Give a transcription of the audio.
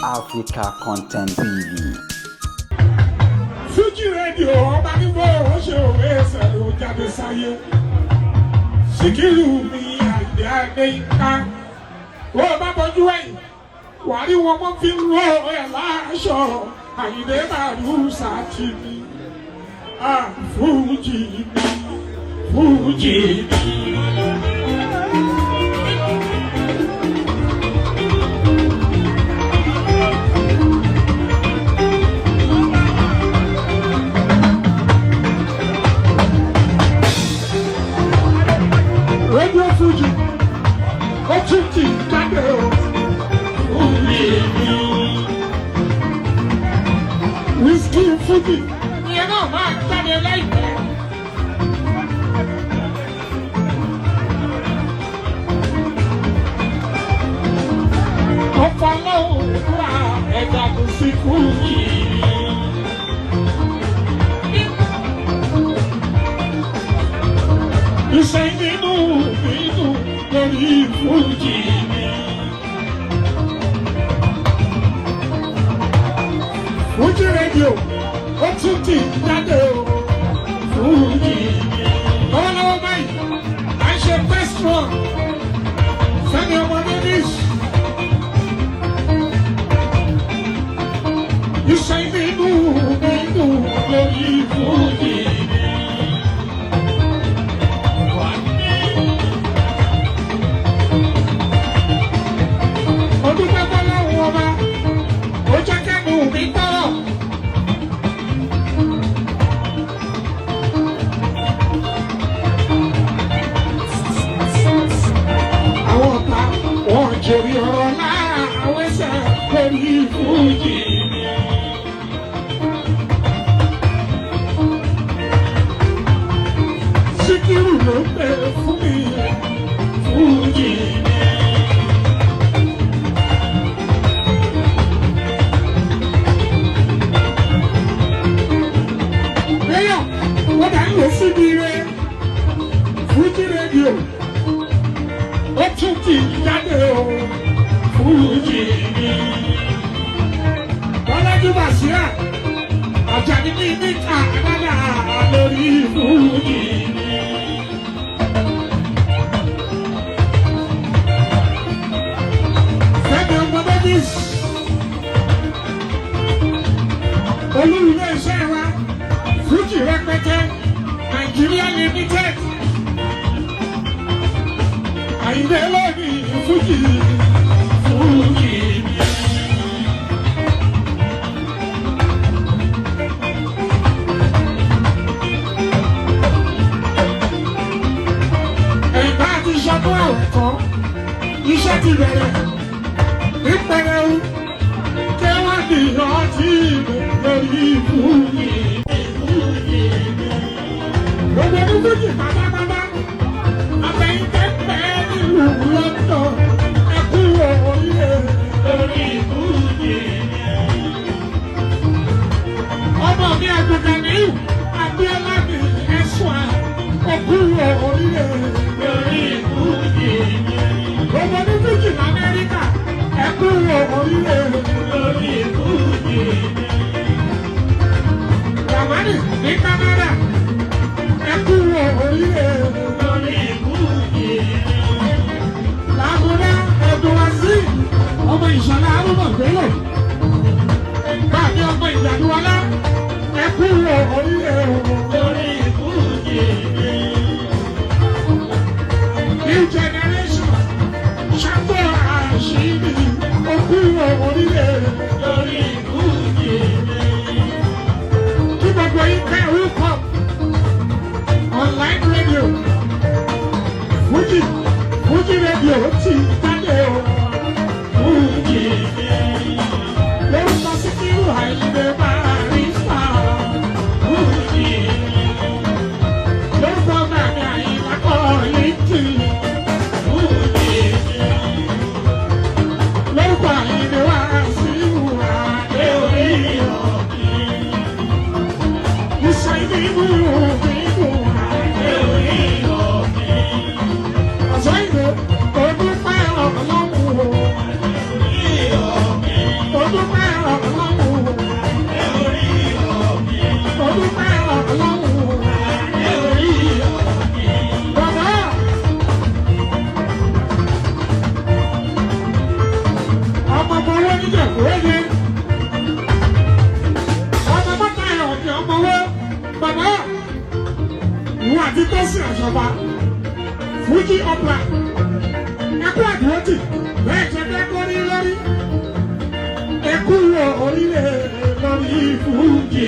Africa Content TV. Fuji Radio ọba nígbà ó ṣe òwe ẹsẹ̀ ló jáde sáyé. Síkírù mi Àyìndé Adéyínká. Ó bá bọ́jú ẹ̀yìn, wà á rí wọn mọ́ fi ń ró ẹ̀ láṣọ. Àyìndé Màrúsà ti mi. Ah, Fuji mi, Fuji mi. Radio Fuji, ó tún ti jáde o. Fuji mi. Whisky Fuji, ìyẹn náà máa jáde láìpẹ́. Ọ̀pọ̀ lọ́wọ́ ra ẹ̀dá kò sí Fuji. Iṣẹ́ nínú nínú lórí Fuji mi. Fuji Radio ó tún ti jáde o. Fuji mi. Lọ́wọ́lọ́wọ́ báyìí, à ń ṣe press run. Fẹ́mi ọmọ Davis. Iṣẹ́ nínú nínú lórí Fuji mi. Ọdún pẹ́pẹ́ lọ́wọ́ ọba, ó jẹ́ kẹ́nu mi tọ́rọ̀. Àwọn ọ̀tá wọn jèrè ọ̀rọ̀ láàwọ̀ ẹsẹ̀ lórí Fújì mi. Síkírù ló pè fún mi, Fújì mi. Lẹ́yọ̀, wọ́n dà ń lò síbi rẹ̀. Fuji Radio, ó tún ti jáde o. Fuji mi. Bọ́lájú Bàṣírà, Àjàní ní níta àdádà lórí Fuji mi. Fẹ́mi ọmọ Davis, olú ilé iṣẹ́ wa, Fuji rẹpẹtẹ, Nàìjíríà Limited. Àyìndé lónìí Fuji, Fuji mi. Ẹ̀ka ti ṣọdún àwẹ̀ tán, iṣẹ́ ti bẹ̀rẹ̀ ní pẹrẹu, kí wọ́n ní ọtí lórí Fuji. Gbogbo ní Fuji pátápátá, àtẹ̀yìntẹ́ pẹ́ nílùú London, ẹ kú oríire lórí Fuji. Ọmọ mi Àgbẹ̀kànníyù, Abíọ́lá mi Ẹ̀ṣọ́, ẹ kú oríire lórí Fuji. Gbogbo ní Fuji l'Amẹ́ríkà, ẹ kú oríire lórí Fuji. Ramani ní Canada, ẹ kú oríire Fuji Opera. Ẹkú àdúrótì bẹ́ẹ̀ ṣe fẹ́ kó ní lórí. Ẹkú orílẹ̀ lórí Fuji.